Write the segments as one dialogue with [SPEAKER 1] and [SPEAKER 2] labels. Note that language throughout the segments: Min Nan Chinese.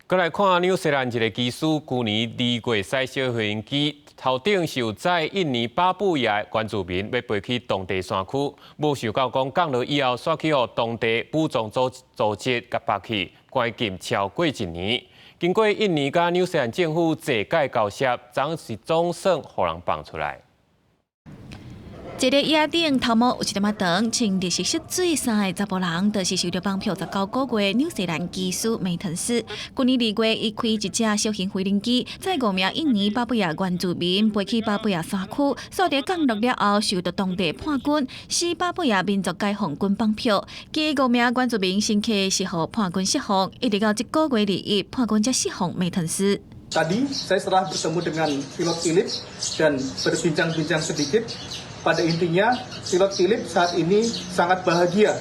[SPEAKER 1] 閣來看紐西蘭一个機師，舊年2月駛小飛機，頭頂受載印尼巴布亞原住民，欲飛去當地山區，無想到講降落以後，煞去予當地武裝組織共縛去，關禁超過一年。經過印尼佮紐西蘭政府坐解交涉，總是總算予人放出來。
[SPEAKER 2] 一个椅仔頂頭毛有一點仔長，穿綠色色水衫的查埔人，就是受著綁票19個月紐西蘭機師梅騰斯。舊年2月，伊開一隻小型飛行機，載五名印尼巴布亞原住民飛去巴布亞山區，煞佇降落了後，受到當地叛軍西巴布亞民族解放軍綁票。這五名原住民先客是予叛軍釋放，一直到這個月21，叛軍才釋放梅騰斯。
[SPEAKER 3] Tadi saya setelah bertemu dengan pilot Philip dan berbincang-bincang sedikit. Pada intinya, pilot Philip saat ini sangat bahagia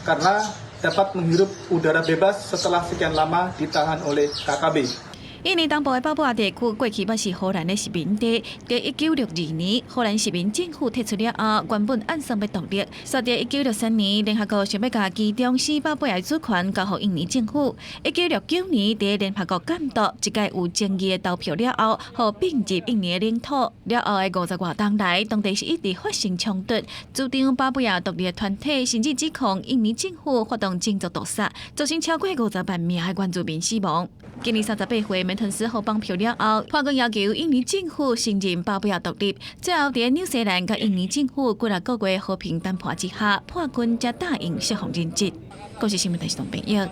[SPEAKER 3] karena dapat menghirup udara bebas setelah sekian lama ditahan oleh KKB.
[SPEAKER 2] 印尼東部的巴布亞地區過去捌是荷蘭的殖民地。佇1962年，荷蘭殖民政府退出了後，原本按算欲獨立。煞佇1963年，聯合國想欲共其中西巴布亞的主權交予印尼政府。1969年，佇聯合國監督一屆有爭議的投票了後，予併入印尼的領土。了後的50外冬來，當地是一直發生衝突，主張巴布亞獨立的團體甚至指控印尼政府發動種族屠殺，造成超過50萬名的原住民死亡。今年38歲，梅騰斯予綁票了後，叛軍要求印尼政府承認巴布亞獨立。最後，佇紐西蘭佮印尼政府幾若個月和平談判之下，叛軍才答應釋放人質。公視新聞台是董編譯。